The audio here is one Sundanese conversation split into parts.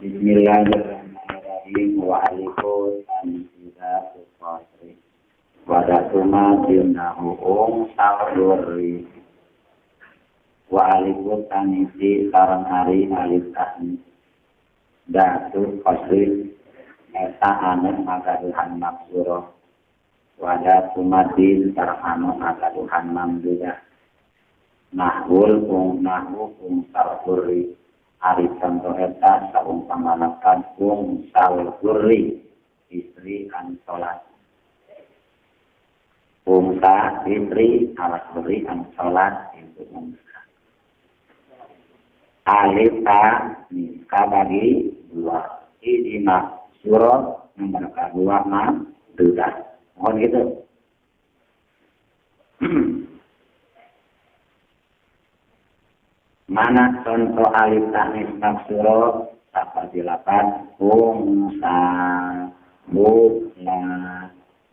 Bismillahirrahmanirrahim. Wa alaikum salam. Wadatuma dinahu ung salduri. Wa alaikum tanisi sareng hari alif tahni. Datu qasri eta anu magaduhan maksuro. Wadatuma din sareng anu magaduhan mamdudah. Nahwul ung nahwu ung salduri. Ari contoh eta saumpama lapan ung salduri istri anu salat. Ungsa istri alat beri anu salat itu ungsa. Alif ta miska bagi dua. Ini maksurah nomor kedua mamdudah. Mohon gitu. Mana contoh alif ta'nis maksurah seperti lapan ungsa bukla.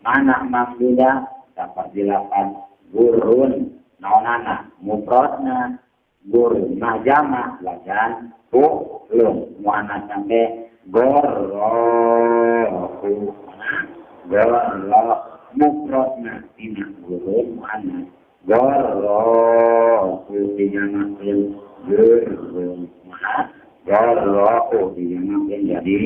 Mana mamdudah seperti lapan gurun naonana mufradna gurun mah jama wajan fu'lun muannas sampai gorrohu gorro mufradna tina gurun muannas gorrohu dijamakeun gurun muannas gorrohu dijamakeun jadi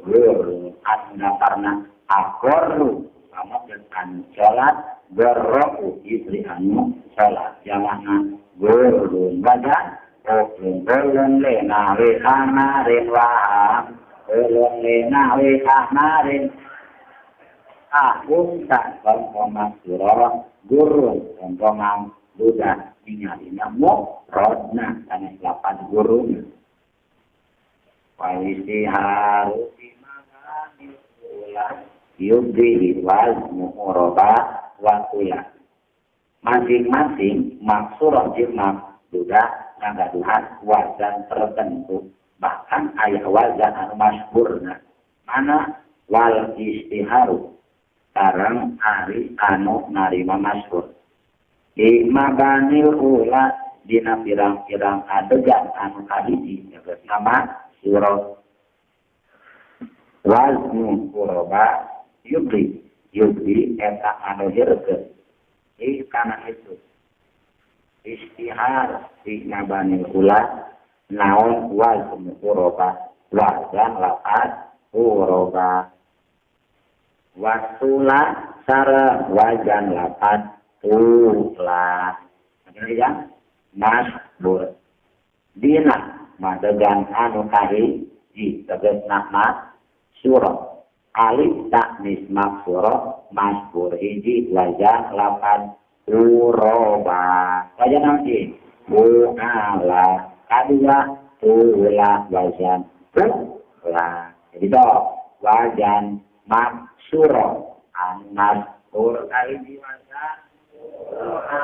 gurun asna karena akorru sama dengan sholat gorrohu istri anu sholat jamana gurun badan gurun gurun lena wihamarin waham gurun lena wihamarin ahum tak contoh surah gurun contoh mamdudah ningalina mufradna sanes lapan gurun walisi harusi magani ulah yubdi wal mu'roba wa kula. Masing-masing maksurah jeung mamdudah ngagaduhan wazan tertentu, bahkan aya wazan anu masyhurna. Mana wal istiharu sareng ari anu narima masyhur. Di mabanil ula dina pirang-pirang adegan anu kahiji tegas nama surah waznu uroba yubdi yubdi eta anu hireukeun kana itu istihar di mabanil ula naon waznu uroba wazan lafaz uroba wasula sareng wajan lafaz tula masbur dina madegan anu kahiji tegasna surah alif ta'nis maksurah masbur hiji wajan lapan uroba wajan naon sih buala kadua tula wajan tula jadi toh wajan maksurah anu masbur kahiji wajan uroba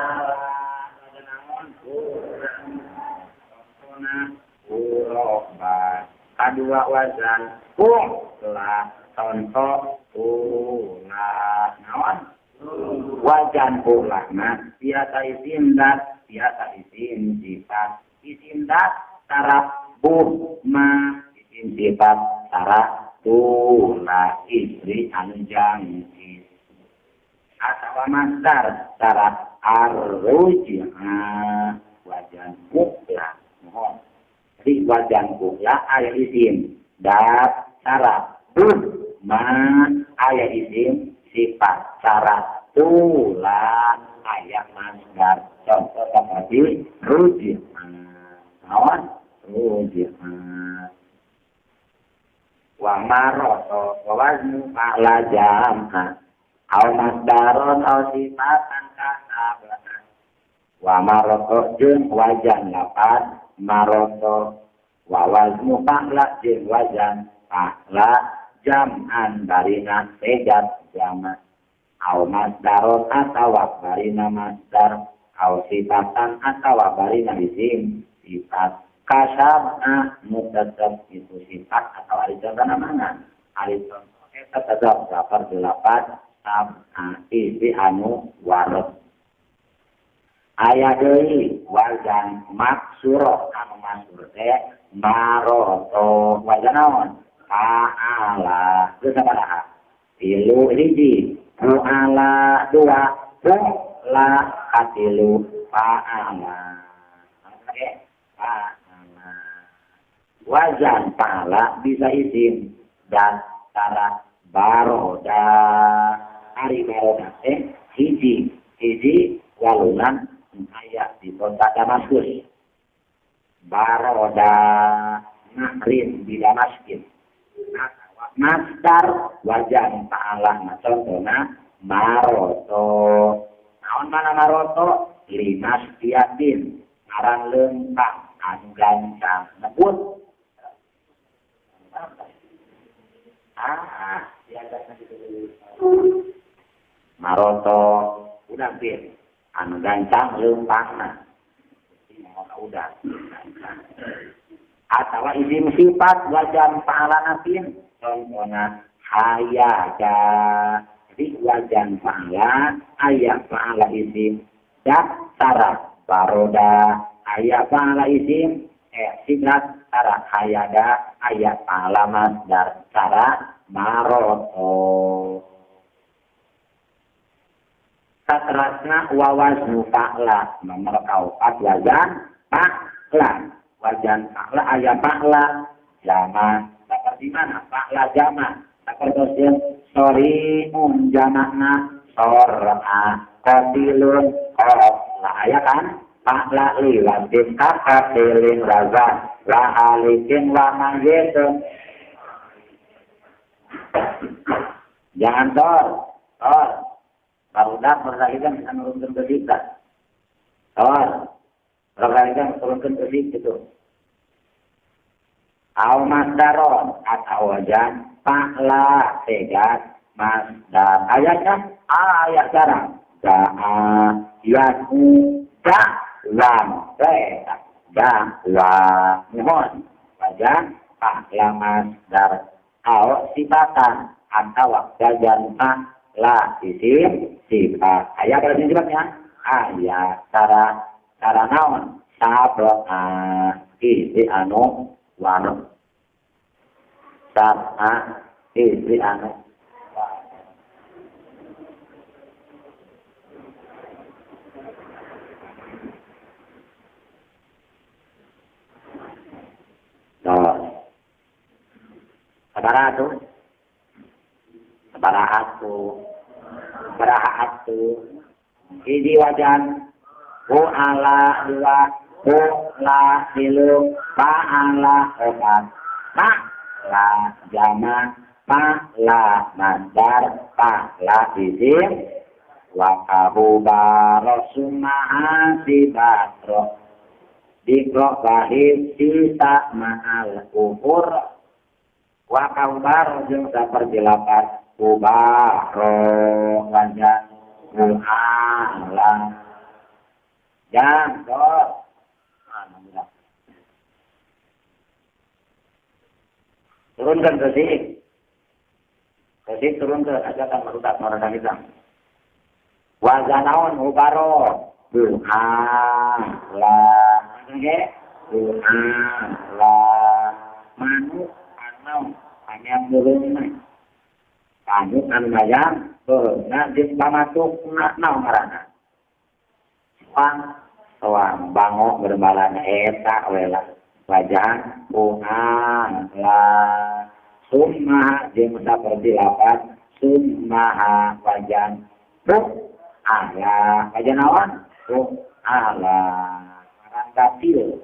wajan naon contohna uroba kadua wazan ula contoh ula naon wajan ula nah biasa isim dat biasa isim sifat isim dat taraf bu ma isim sifat taraf tula istri anu jangkis atawa masdar taraf arruji'a wajan ula mohon di wajan ula aya isim dat saraf ma aya isim sifat saraf tula aya masdar contoh seperti ruji'a naon ruji'a wa maroto wa waznu fa'la jam'a au masdaron au sifatan kasabatan wa maroto jeung wajan lapan maroto wa waznu fa'la jeung wajan fa'la jam'an barina sejat jama au masdaron atawa barina masdar au sifatan atawa barina isim sifat kasabna mutattab itu sifat atau ari contohna mana ari contoh eta tetep dapar delapan sab'a isi anu wareg Aya deui wazan maksuro anu maksur teh maroto wazan naon? Fa'ala. Geus sabaraha? 3 hiji, fu'ala 2, fu'la katilu fa'ala. Oke, fa'ala. Wazan fa'ala bisa isim dan cara baroda. Ari baroda teh hiji, hiji walunan aya di kota Damaskus. Baroda nahrin di Damaskus. Masdar wajan fa'ala nah contohna maroto. Naon mana maroto? Limas tiatin ngaran lengkap anu gancang nebut. Ah, di atasnya gitu. Maroto udah pin anu gancang leumpangna. Udah gancang. Atawa isim sifat wajan fa'ala pin contohna hayaja. Jadi wajan fa'ala aya fa'ala isim daktara baroda aya fa'ala isim sifat cara hayada aya fa'ala masdar cara maroto. Satrasna wawaznu fa'la nomor kaopat wajan fa'la. Wajan fa'la aya fa'la jama. Seperti mana fa'la jama? Sapertosieun soriun jamakna sor'a qatilun qatla aya kan? Fa'la liwatin kafatilin waza wa alikin wa manggitun. Jangan tor tor barudak berlarikan bisa nurunkan ke kita. Tor berlarikan turunkan ke situ. Au masdaron atau wajan fa'la segat masdar. Ayatnya ayat sekarang. Da'a ya'u da'lam da'wa mohon wajan fa'la masdar au sifatan atau wajan fa'la isim sifat. Ayat kalau sifatnya ayat cara cara naon sab'a istri anu waro sab'a istri anu waro. Sabaraha tuh? Sabaraha tuh? Sabaraha atuh? Hiji wajan fu'ala 2, fu'la 3, fa'ala 4, fa'la jama, fa'la masdar, fa'la isim, wa kahubaro sumaha sibatro, dikro bahis sisa ma'al kufur, wa kahubaro jeung saperti lapat kubaro wajan fu'ala. Jam, dor. Turunkan ke sini. Ke sini turun ke ajakan merudak mereka kita. Wazanaun hubaro. Bu'ala. Oke? Bu'ala. Manuk anu hanya burungna. Manuk anu mayang burungna jeung pamatukna naon ngaranna? Soang, soang bangok berbalana eta we lah. Wajan bu'ala. Summa jeung saperti lapat summa wajan bu'ala. Wajan naon? Bu'ala. Ngaran katil.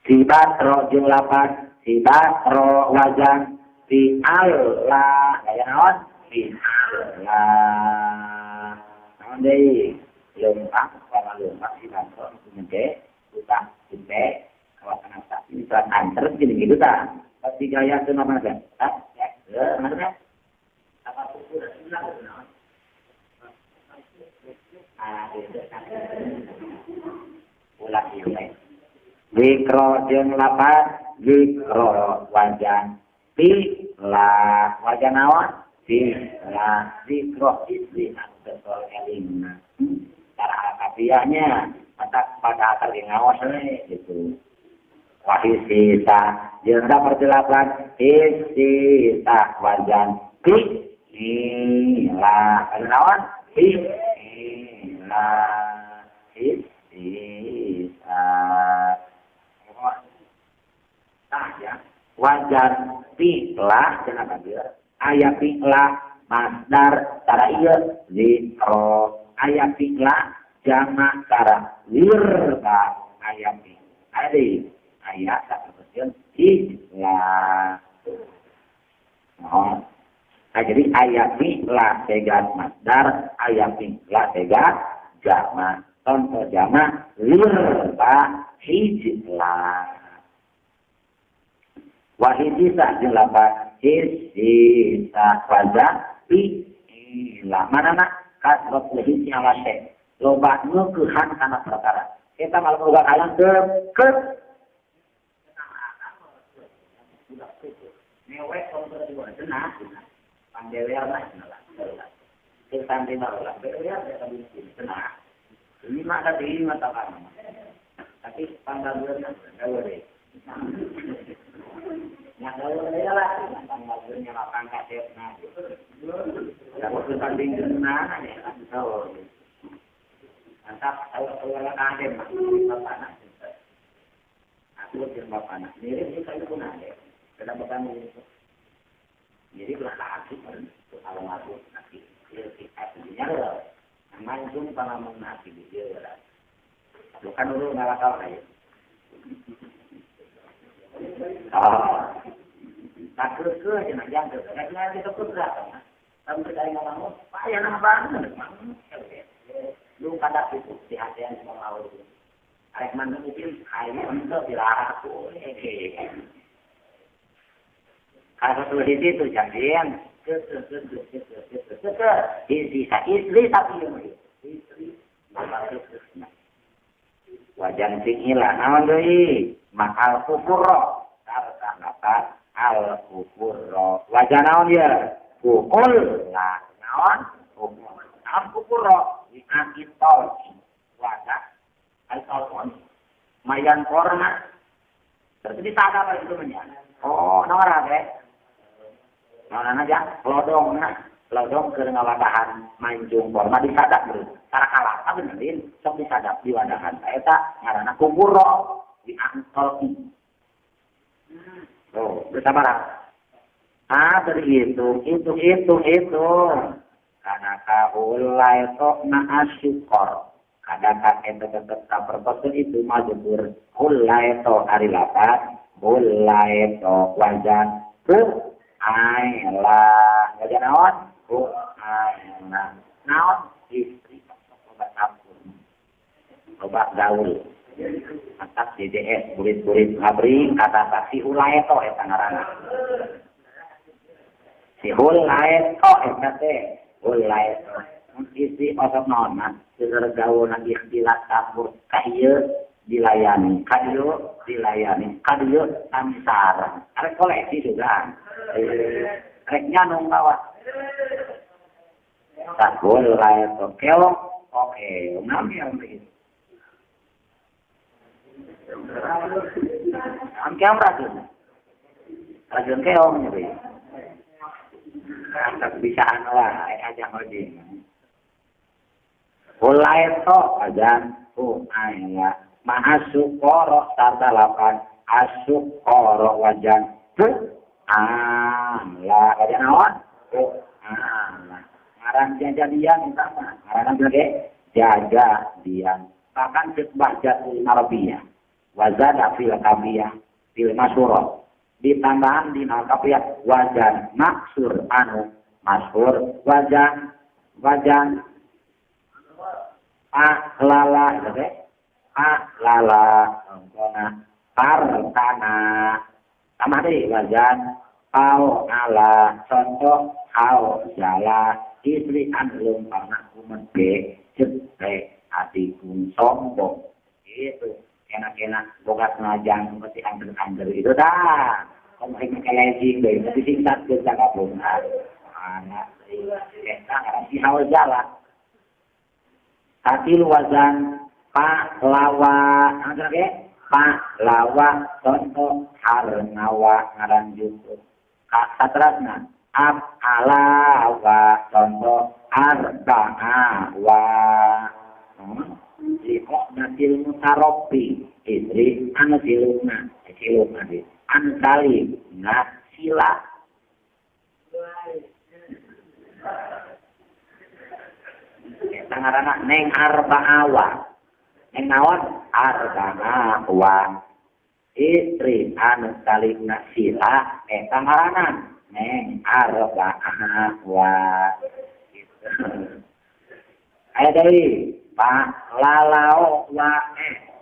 Sibatro jeung lapat sibatro wajan fi'alla. Wajan naon? Fi'alla. Naon deui? Lempang, kalau lempang sibatro itu utang gede kawasan ini surat anter gini gitu ta. Pasti gaya itu nama kan? Ya, maksudnya apa udah bilang ah itu ulah ieu. Zikro jeung lapat zikro wajan fi la wajan naon? Fi la zikro istri anu kesol elingna. cara alkafiahnya mata pada akar ngaos we gitu. Wahisita jeung 1/8 hisita wajan pi ila anu naon pi ila hisita. Nah ya wajan pi lah cenah dieu aya pi lah masdar cara ieu zikro aya pi lah jama cara wirba aya pi aya ayat satu persen ijlah. Oh. Nah, jadi ayat la segat masdar, ayat la segat jama. Contoh jama lirba hijlah. Wahidisa jelabat hisisa waza pi ila. Mana nak kasrat lehisi alase. Loba ngeukehan kana perkara. Kita malah boga hayang ke mewek kalau sudah dibuat cenah, pandewer lah cenah lah, santri lah, bewer ya tapi cenah, ini mah tapi ini mah tak tapi panggaluan gawe deh, yang gawe deh lah, panggaluannya lapang kaset nah, ya waktu tanding cenah ya, tahu, mantap tahu tahu lah kadem, bapak nak, aku jeung bapak nak, mirip sih kayu pun ada. Kada bukan itu. Jadi belah kaki kalau ngaku kaki aslinya loh. Mancung pangamung nasi dia lah. Bukan dulu ngalakal kayak. Oh. Tak keke cenah jangkeun. Cenah kita kudu. Sampai dari ngomong, "Pak ya nama banget." Lu kada itu di hatian semua mau. Arek mantu mungkin hayu henteu dilaku. Kalau tulis itu jadian ke istri tapi istri bapak itu wajan tinggilah naon deui makal kufur sarta lapat al kufur wajan naon ya pukul lah naon pukul naon kufur diangkit tol wadah al tol mayan korna terus disadap itu nya oh naon teh naon aja lodong nah lodong keur ngawadahan mancung korma disadap beuh cara kalapa benerin sok disadap diwadahan eta ngaranna kuburo diangkol oh bersabar ah berhitung hitung hitung hitung karena kaulai tok ma'asyukor kadang ente tetep kaperboten itu majbur ulai to ari lapat ulai to wajan ku aila wajan naon ku aila naon istri obat ampun obat gaul atas DDS burit-burit ngabring kata saksi ulai to eta ngaranna si ulai to eta teh ulai to istri osok naon mah seueur gaulna ikhtilat campur ka ieu dilayani ka ieu dilayani ka dieu sami sareng arek koleksi sudah rek nyanung bawa tak boleh to keong oke nami yang begitu am keong racun racun keong jadi tak bisaan lah aja ngojing ulai to ajan ku aila ma'asukoro sarta lapan asukoro wajan bu ala wajan naon bu ala ngaran jajadian eta mah ngaran ge jajadian bahkan cek bahjatul arabiyah wazada fil kafiyah fil masyhur ditambahan dina kafiyah wajan maksur anu masyhur wajan wajan ahlala gitu teh ahlala contohna partana tambah deui wajan pau ala contoh hau jala istri anu lomparna kumede cepe atiku sombong gitu enak-enak boga ngajang seperti angger-angger itu dah kamu rek kelejing deui tapi singkat geus sakabungan anak eta ngaran si hau jala Katilu wazan pahlawa anu ge pahlawa contoh harnawa ngaran jukut. Kasatrasna af'alawa contoh arba'awa. Liqnatil mutarabbi istri anu siluna siluna di anu salim na sila. Eta ngaranna neng arba'awa. Neng naon arba'awa. Istri anu salimna sila eta ngaranna neng arba'awa. Gitu. Aya deui pak lalao wa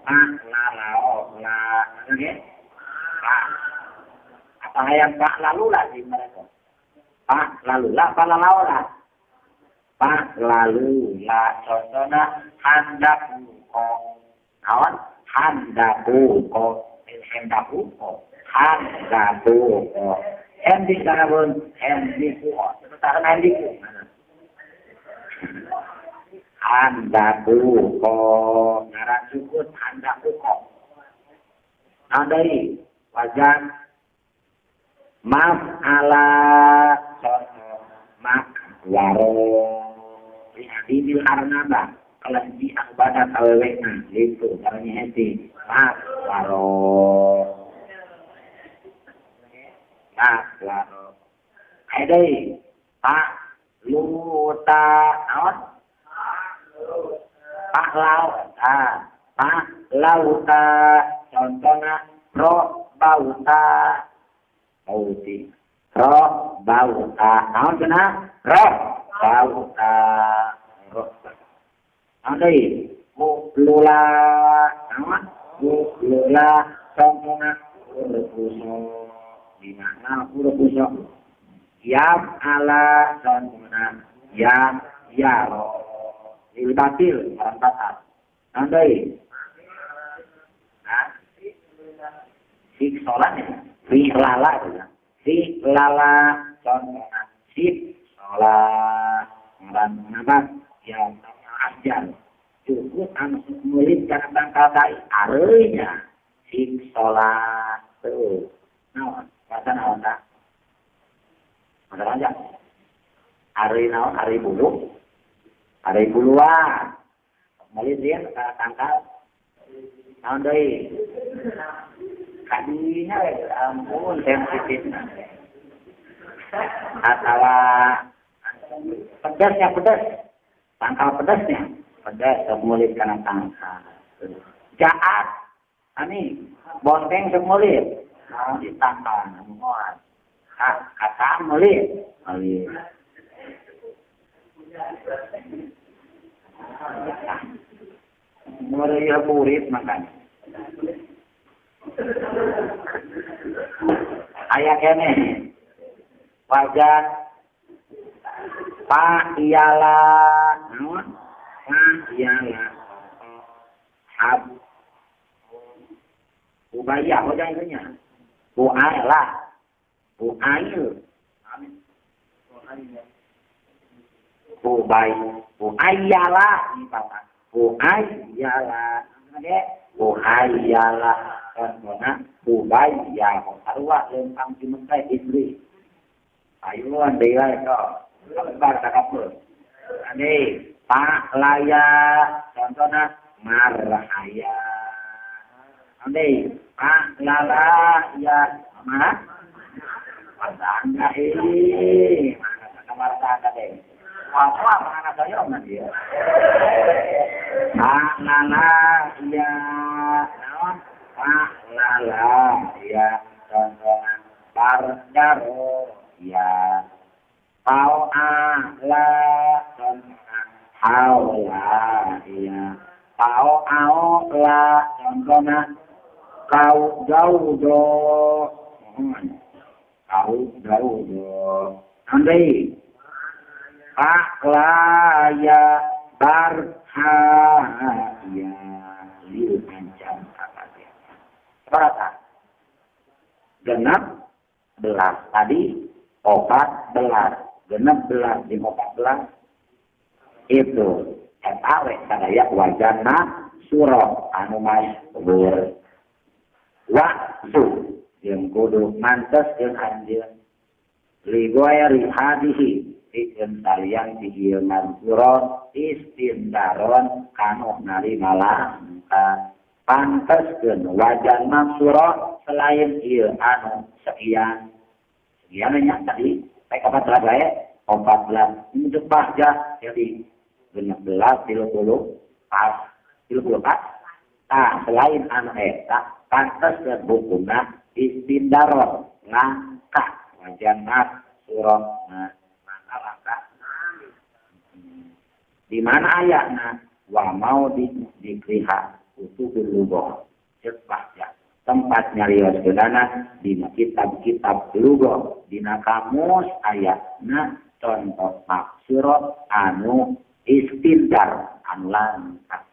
pak lalao la nggih. Pak apa hayang pak lalula sih mereka. Pak lalula pak lalao la. Pak lalula contohna handaku ko. Naon handaku ko handaku ko handaku ko. Hendi sarabun hendi ku. Sementara hendi ku. Handaku ko ngaran sukut handaku ko. Naon deui wajan maf'ala contoh mak waro li adimil arnaba kelenci anu badak awewena gitu caranya heti mak waro mak waro. Aya deui pak luta naon pak lauta pak lauta contohna ro bauta bauti ro bauta naon cenah ro bauta ro. Naon deui muklula naon muklula contohna urpuso di mana urpuso yam ala contohna yam yaro lil batil ngaran batal. Naon deui nah sik salat ya fi lala ya fi lala contohna sik salat ngaran apa ya ajar cukup anu murid kana tangkal tai areunya sik salat tuh naon bahasa naon ta masalah aja areuy naon areuy bulu areuy buluan murid dia kana tangkal naon deui kadinya ampun sensitif atawa pedasnya pedas tangkal pedasnya pedas semulit kana tangkal jaat ani bonteng semulit nah di tangkal moal kata mulit mulit murid murid makan aya kene wajan pak iyalah naon pak iyalah hab ubaya wajan nya buaila buail ubay buayala ni papa buayala ge buayala contohna ubaya sarua lempang di Mekah istri ayuan deui wae sok lebar takapur ane pak laya contohna marhaya ane pak lala ya mana martanda eh mana martanda deh wah mana saya mah dia pak lala ya naon pak lala ya contohna bardaro ya pau ala contohna haula ya pau ao la contohna kau daudo kau daudo andai pak laya barha ya liu panjang kata berapa genap belas tadi 14 genap belas di 14 itu Eta we sadaya wajan maksuro anu masyhur. Waktu jeung kudu manteskeun anjeun li ghairi hadihi pikeun salian ti ieu mansuro istindaron kanu narima langka. Panteskeun wajan maksuro selain ieu anu sekian. Sekian nya tadi pek 14 wae, 14 untuk bahja jadi 16 30 pas 34. Tah selain anu eta panteskeun hukumna istindaron langka wajan maksuro. Nah, mana langka? Di mana ayatna wa mau di dikriha kutubul lughah ceuk bahja tempat nyarioskeunana dina kitab-kitab lughah dina kamus ayatna contoh maksuro anu istindar anu langka.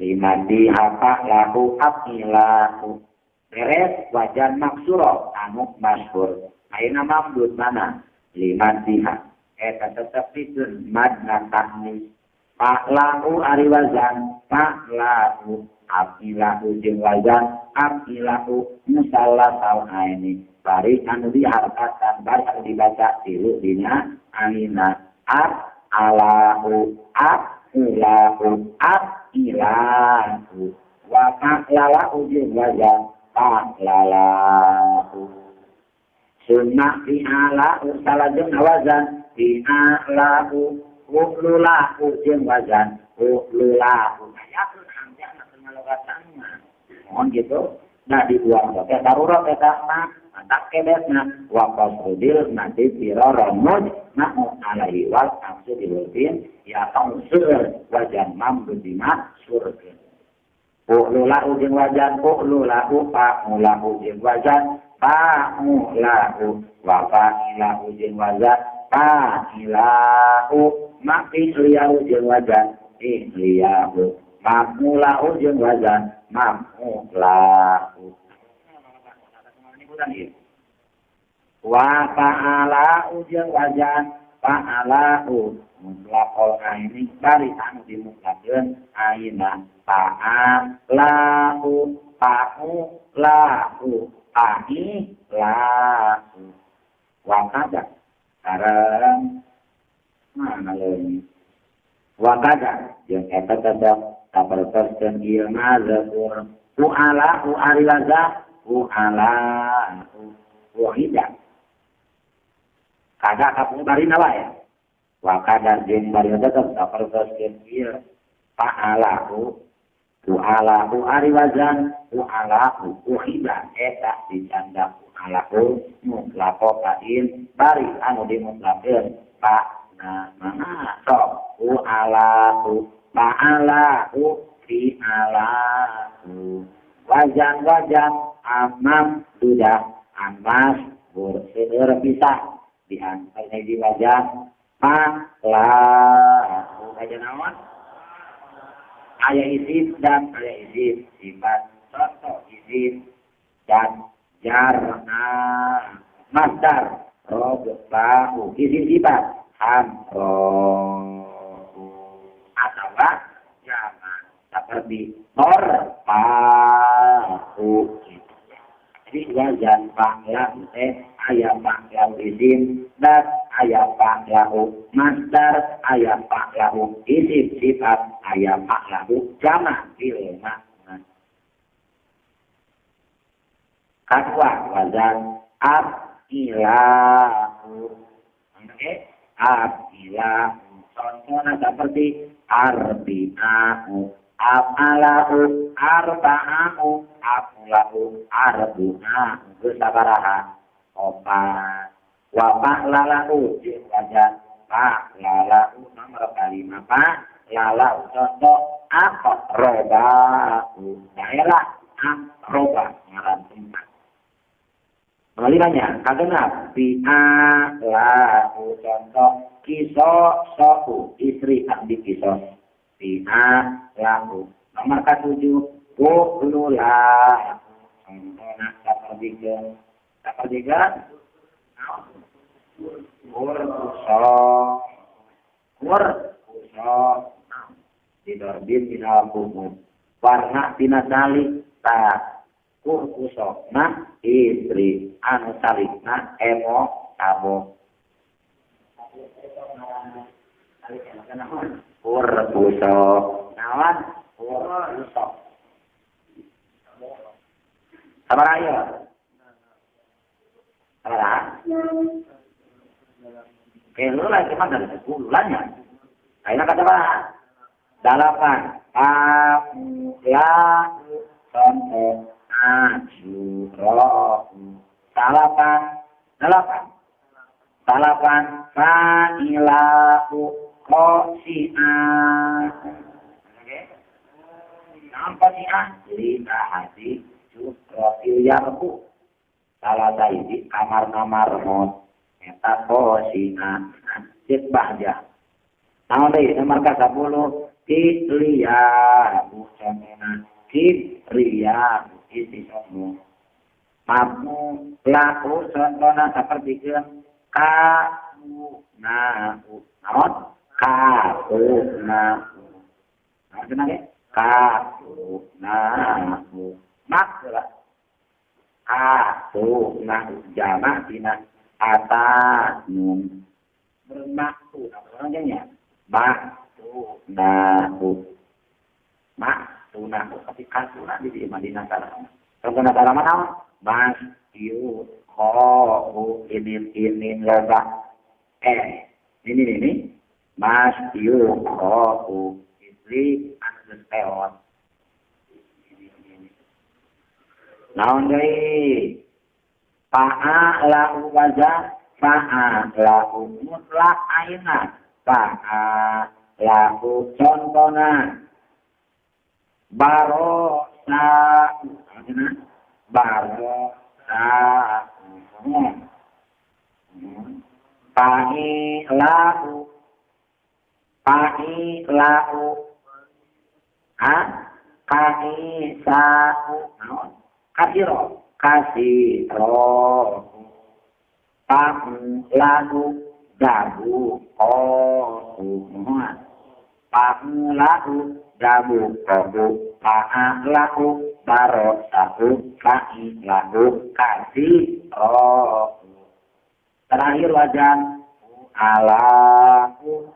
Lima dihapa lahu aqilahu beres wajan maksuro anu masyhur. Ayeuna mamdud mana lima diha eta tetep pikeun madna tahnis Fa'lahu ari wazan fa'lahu aqilahu jeung wazan aqilahu musallasal aini bari anu diharkatan bari anu dibaca tilu dina aina ab alahu aqilahu aqilahu wa fa'lalahu jeung wazan fa'lalahu sunnah fi'alahu salajeng wazan fi'alahu u'lulahu jeung wazan u'lulahu ayakeun hamzahna teu ngalogatan mah mohon gitu. Nah dibuang teh darurat eta mah tak kebetna wa qasrudil nanti firara muj ma'u alaihi wal aksu bilbin ya tangsur wajan mamdud bima surga u'lulahu jeung wajan u'lulahu fa'ulahu jeung wajan fa'ulahu wa fa'ilahu jeung wajan fa'ilahu mafi'liyahu jeung wajan i'liyahu ma'mulahu jeung wajan ma'mulahu wa fa'alahu jeung wajan fa'alahu mutlaqul aini bari anu dimutlaqkeun aina fa'alahu fa'ulahu fa'ilahu wa kada sareng mana leuwih wa kada jeung eta tetep kapertoskeun ieu mazkur u'alahu ari waza u'alahu wahida kada kapung barina wae wa kada jeung barina tetep kapertoskeun ieu fa'alahu u'alahu ari wazan u'alahu uhida eta dicanda u'alahu mutlaqokain bari anu dimutlaqkeun fa nah mana sok u'alahu fa'alahu fi'alahu wajan wajan amam dudah amas berseueur pisah diantar hiji wajan fa'lahu wajan naon aya isim dan aya isim sifat contoh isim dan jarna masdar robbahu isim sifat hamro atawa jaman seperti torpahu. Jadi wajan fa'lahu teh aya fa'lahu isim dan aya fa'lahu masdar aya fa'lahu isim sifat aya fa'lahu jama bil makna. Kadua wajan aqilahu. Oke, aqilahu contohna seperti arbi'ahu af'alahu arba'ahu af'ulahu arbu'ahu geus sabaraha opat. Wa fa'lalahu jeung wajan fa'lalahu nomor kalima fa'lalahu contoh aqrabahu daerah aqraba ngaran tempat. Kalimanya kagenap fi'alahu contoh kisosohu istri abdi kisos fi'alahu nomor ketujuh ku'lulahu contohna sapertiga sapertiga kurkuso kurkuso Didorbin minal kumud warna tina salik ta kurkusokna istri anu salikna emo tabo kurkusok nawan kurkusok sabar ayo sabar kelo lagi mah dari 10 nya ayeuna kata apa 8 pa la contoh asyura salapan delapan salapan fa'ilahu qasi'ah oke naon qasi'ah li ahadi syukrotil yarku salah sahiji kamar-kamar mot eta qasi'ah cek bahja naon deui nomor ka 10 kitriya contohna kitriya isi sombong mampu laku contohna sapertikeun ka na u naon ka u na u naon cenah ge ka u na u mak lah ka u na jamak dina ata nun bermaktu naon nya mak tu na u mak tu na u tapi kasuna di Madinah salah contohna salah naon mas yu ho u ini loba ini mas yu ho u istri anu geus peot naon deui fa'a lahu waza fa'a lahu mutlak aina fa'a lahu contona barosa barosa fa'ilahu fa'ilahu ha kaisa'u naon kasiro kasiro fa'ulahu dabu qahu muhun fa'ulahu dabu qahu fa'alahu barosahu fa'ilahu kasiro terakhir wajan alahu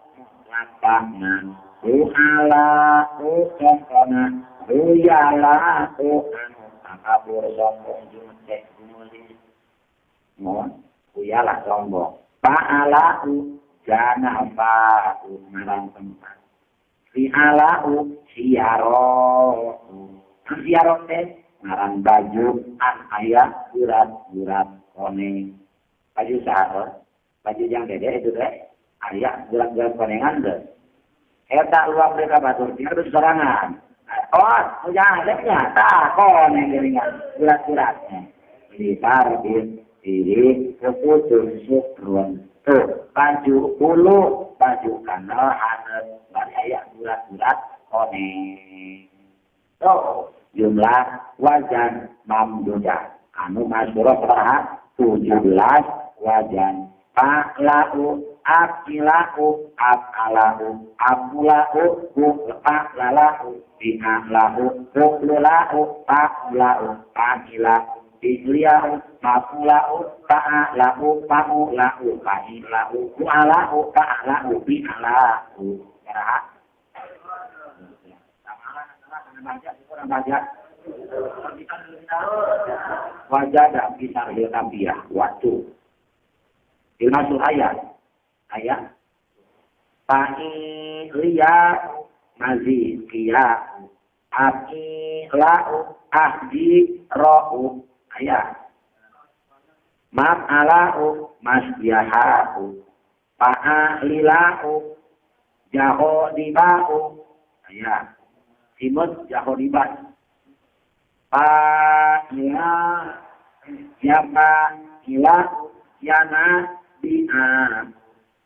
lapangna alahu contohna uyalahu anu takabur sombong jumetek jumulis mohon uyalah sombong fa'alahu jana fa'u ngarang tempat fi'alahu siaro siaro teh ngarang baju an aya gurat-gurat koneng baju sahur baju jang dede itu teh aya gurat-gurat konengan teh eta luang mereka batur tinggal sorangan oh jangan nya tah koneng geuningan gurat-guratnya di tarbit diri keputus syukrun tuh baju ulu baju kanal hanet bari aya gurat-gurat koneng tuh jumlah wajan mamdudah anu masyhur sabaraha 17 wajan fa'lahu aqilahu aqalahu aqulahu fa'lalahu bi'alahu fu'lulahu fa'ulahu fa'ilahu bi'liyahu ma'ulahu fa'alahu fa'ulahu fa'ilahu fu'alahu fa'alahu bi'alahu ya wajada bisarhil kabiyah waktu dimasuk ayat ayat fa'ilia mazikiya aqilau ahdi ra'u ayat ma'alau masyahahu fa'alilau jahodibau ayat simut jahodibat fa'ila yapa ila yana bi'a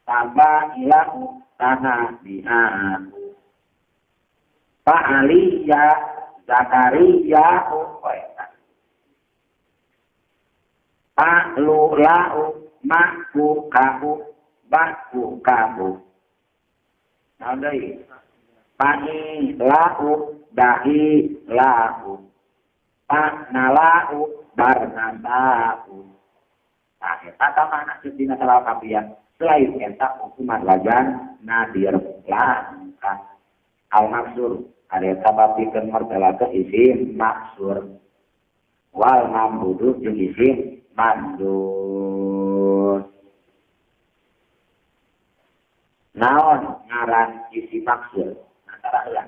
taba ila tanah bi'a fa'aliya Zakaria fa'lulahu ma'ku kahu ba'ku kahu naon deui Pani lau dahi lau panalau barnasau. Nah eta tamana dina salawat kapian selain eta hukuman wajan nadir langka. Al maksur ada eta pikeun mertelakeun isim maksur wal mamdudu jeung isim mamdud. Naon ngaran isi maksur? Antara heula.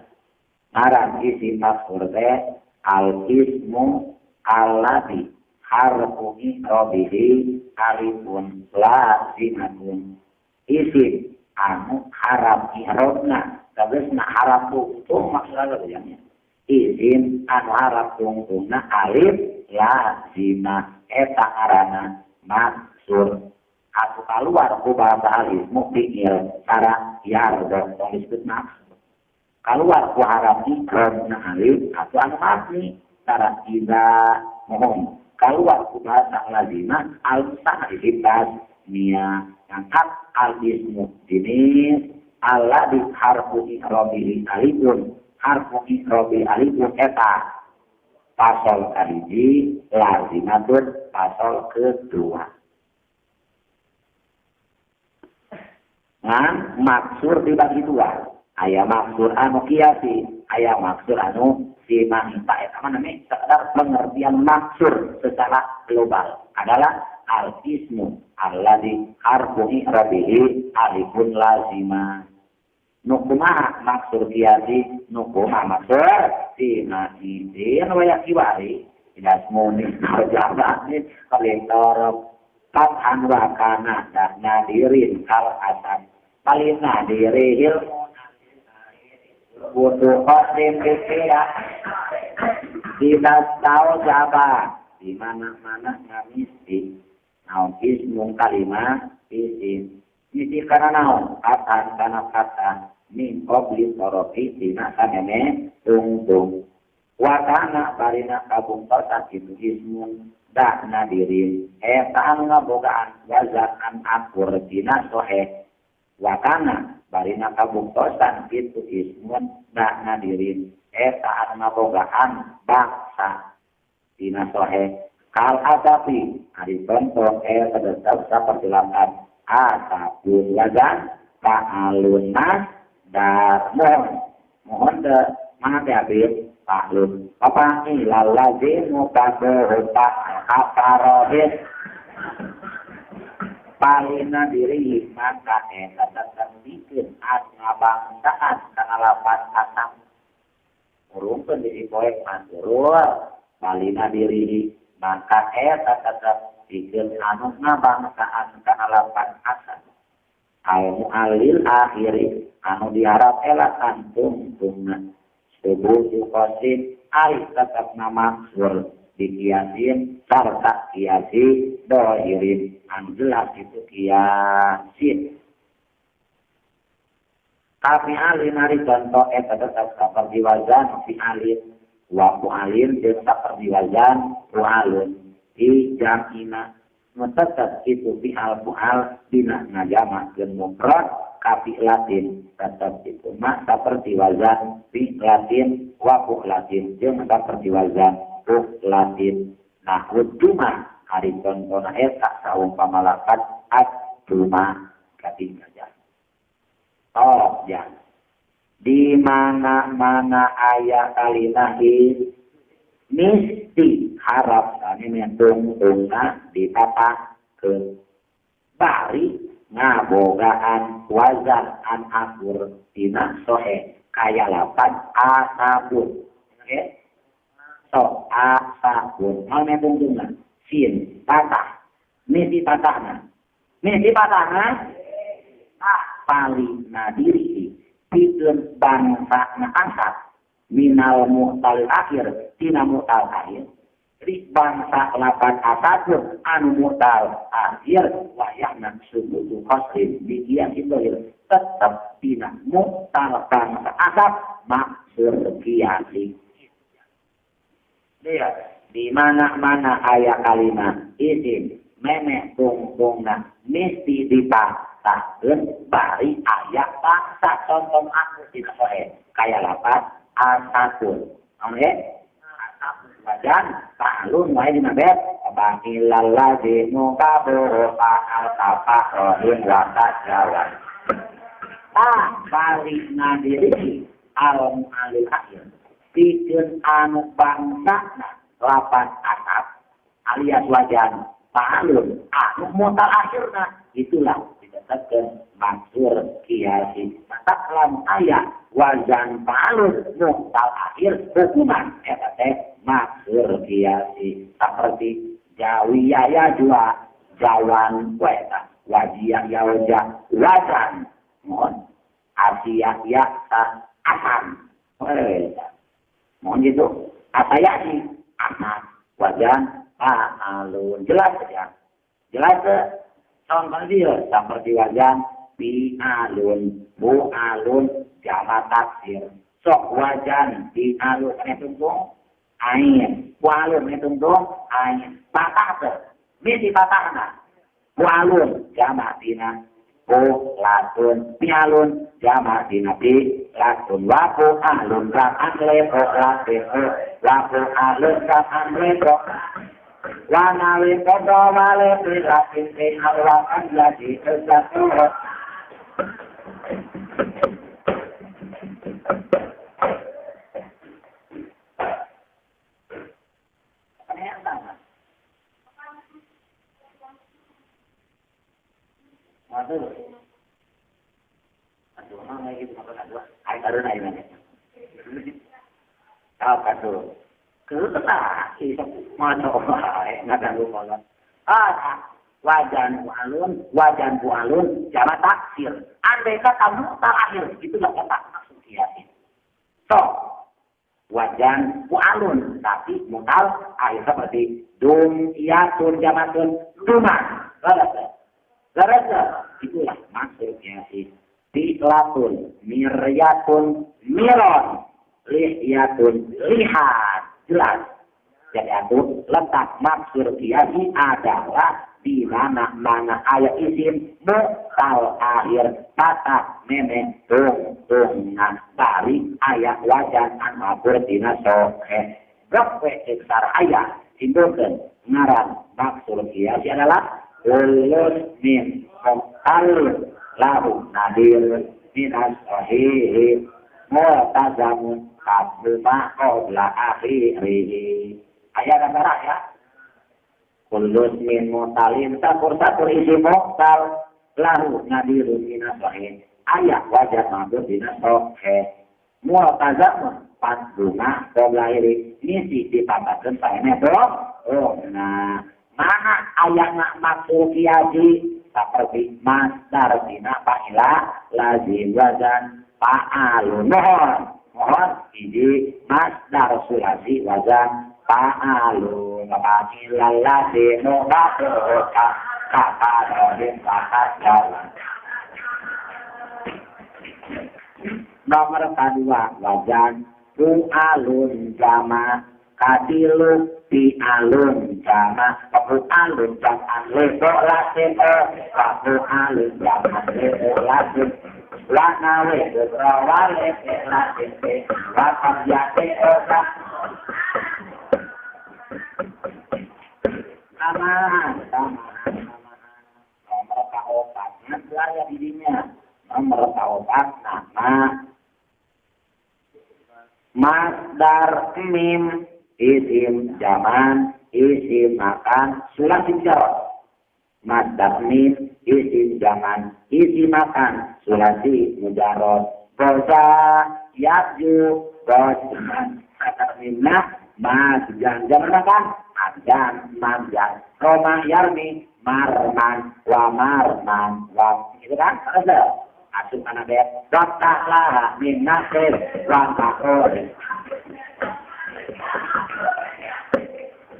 Ngaran isi maksur teh al ismu alladzi harfu i'rabihi alifun lazimatun. Isim anu harap i'rabna tegasna harap tungtung maksudna teh nya. Isim anu harap tungtungna alif lazimah eta ngaranna maksur. Atu kaluar ku bahasa alif fi'il cara yardo tong disebut maksud. Kaluar ku harap i'rabna alif atuh anu mabni cara idza mohon. Kaluar ku bahasa lazimah al-sana disebut nia ngangkat al-ismu jenis alladzi harfu i'rabihi alifun harfu i'rabi alifun eta pasal kahiji lazimatun pasal kedua. Ngan maksur dibagi dua, aya maksur anu kiasi, aya maksur anu simanita. Eta mah namanya sekedar pengertian maksur secara global adalah al-ismu alladzi harfu i'rabihi alifun lazimah. Nu kumaha maksur kiasi, nu kumaha maksur simanita. Anu aya kiwari idasmuni arjabatin kalintoro fathan wa kana nadirin kal hasan paling nadirihil butuh qasim kira tidak tahu siapa di mana-mana ngamisti naon ismung kalimah isim isi karena naon kata kana kata min qabli torofi dina sanene tungtung wakana barina kabungtosan itu ismun dak nadirin eta anu ngabogaan wazan an akur dina soheh wakana barina kabungtosan itu ismun dak nadirin eta anu ngabogaan bangsa dina soheh kal asafi ari contoh eta tetep saperti lapan asabun wazan fa'alun nas dar mohon mohon de mana teh abis Paklun apa ilal lazimu kabuhuta kafarohit palina diri maka eta tetep bikin ngabangsaan kana lapan asam urungkeun di poek mansur palina diri maka eta tetep bikin anu ngabangsaan kana lapan asam al mu'allil akhiri anu diharap elak tungtungna subuh qasim ari tetap maksur dikiasin sarta kiasi dohirin anu jelas itu kiasin. Kafi alin ari contoh eta tetap saperti wazan fi alin wa alin jeung saperti wazan alun di jamina nu tetep itu fi al fual dina ngajamakeun mufrad kafi latin tetap itu mah saperti wazan fi latin wa latin jeung saperti wazan fu latin. Nah cuma ari contona eta saumpama lapat ad-duma katiga. Oh ya, di mana-mana aya kalimah misti harap sami tungtungna ditatakeun bari ngabogaan wazan an akur dina sohe kaya lapan asabun. Oke, so asabun mana tungtungna sin patah mesti patahna mesti patahna ah paling nadiri pikeun bangsana angkat minal mu'tal akhir tina mu'tal akhir. Jadi bangsa lapan asabun anu mu'tal akhir wayahna subutu qasrin bikian itu tetep dina mu'tal bangsa asab maksur kiasi. Lihat di mana-mana ayat kalimat isim Memeh tungtungna mesti dipatahkeun bari aya bangsa contoh aku dina soe kaya lapat asakun. Oke? Asakun wajan ta'alun wae dina bet baqilal ladzi muqabru fa'al tafaqin wa tajawan. Ta bari nadiri al mu'alil akhir pikeun anu bangsana lapan asap alias wajan ta'alun anu mutal akhirna itulah ditetapkan maksur kiasi. Maka lamun aya wajan ta'alun mutal akhir hukuman eta teh maksur kiasi seperti jawiyah ya jua jawan we eta wajiyah ya wajah wajan mohon asiyah ya asan we mohon gitu asayati asan wajan ta'alun jelas ya jelas contoh dia seperti wajan bi'alun bu'alun jama taksir sok wajan bi'alun tungtung ain bu'alun tungtung ain patah teh misi patahna bu'alun jama dina bu'latun bi'alun jama dina bi'latun wa bu'alun ram'an lepo latin wa bu'alun ram'an lepo wa nawi kodo wale bi'latin bi'alwakan jadi kesatu. Waduh, aduh, mana gitu makan aduh, air karena ini. Apa tuh? Kelah, isok mana orang nggak tahu kalau. Ah, wajan bualun, jama taksir. Andai kata mutal akhir, itulah kata maksud kiasin. So, wajan bualun, tapi mutal akhir seperti dum iyatun jamatun duman. Lalu Garasa, itulah maksudnya sih. Bilatun, miryatun, miron, lihyatun, lihat. Jelas. Jadi aku letak maksud kiasi adalah di mana-mana ayat isim mutal akhir patah memeh tungtungan bari ayat wajan anmabur dina sohe. Brokwe eksar ayat simbolkan ngaran maksud kiasi adalah kulus min mu'talin lahu nadir minas sahihi mu'tazamun qablu ma qabla akhirihi. Ayat antara ya. Kulus min mu'talin sakur-sakur isi mu'tal lahu nadirun minas sahih. Ayat wajah mabur minas sahih. Mu'tazamun qablu ma qabla akhirihi. Misi dipambatkeun saene oh nah. Mana ayat nak maksud kiasi seperti masdar dina fa'ila lazim wazan fa'alun mohon mohon hiji masdar sulasi wazan fa'alun fa'ila lazim mubatuka kafalohin fa'ajalan. Nomor kedua wazan fu'alun jama katilu bi'alun jama fu'alun jam'an lepo latin fu'alun jam'an lepo latin lanawe rawale latin rakam yate oka sama sama nomor kaopat ngan dirinya nomor kaopat nama masdar mim isim zaman, isim makan, sulasi mujarad. Masdar mim, isim zaman, isim makan, sulasi mujarad. Boza, yakju, bozan, kata mimna, masjan, zaman makan, ajan, manjan, roma, yarmi, marman, wa marman, wa, gitu kan? Ada. Asup anak bet, dotah lah, min nasir, wa makroh.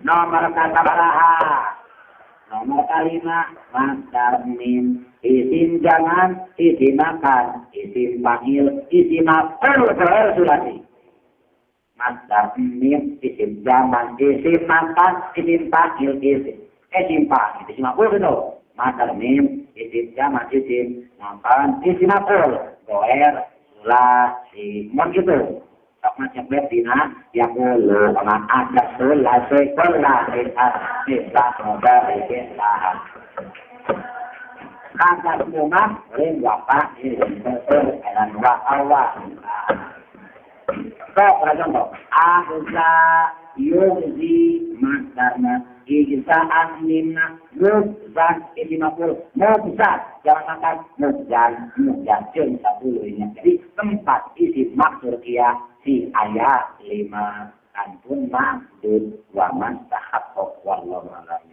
Nomor kata baraha, nomor kelima, masdar mim, isim jangan, isim makan, isim panggil, isim maf'ul sulasi. Masdar mim, isim zaman, isim makan, isim panggil, isim. Simpan itu isim maf'ul gitu. Masdar mim isim jamak isim nampan isim maf'ul goer sulasi mun gitu. Sok macam dina yaqulu ma ada sulasi kulla la mudari la. Kata rumah rim wapa elan wa awa. Sok contoh ahza yuzi masdarna ijza'an minna muzan isim maf'ul muzan jangan makan muzan muzan jeung 10 nya. Jadi tempat isim maksur kia si ayat 5 antun ma'dud wa man tahaqqaq wallahu a'lam.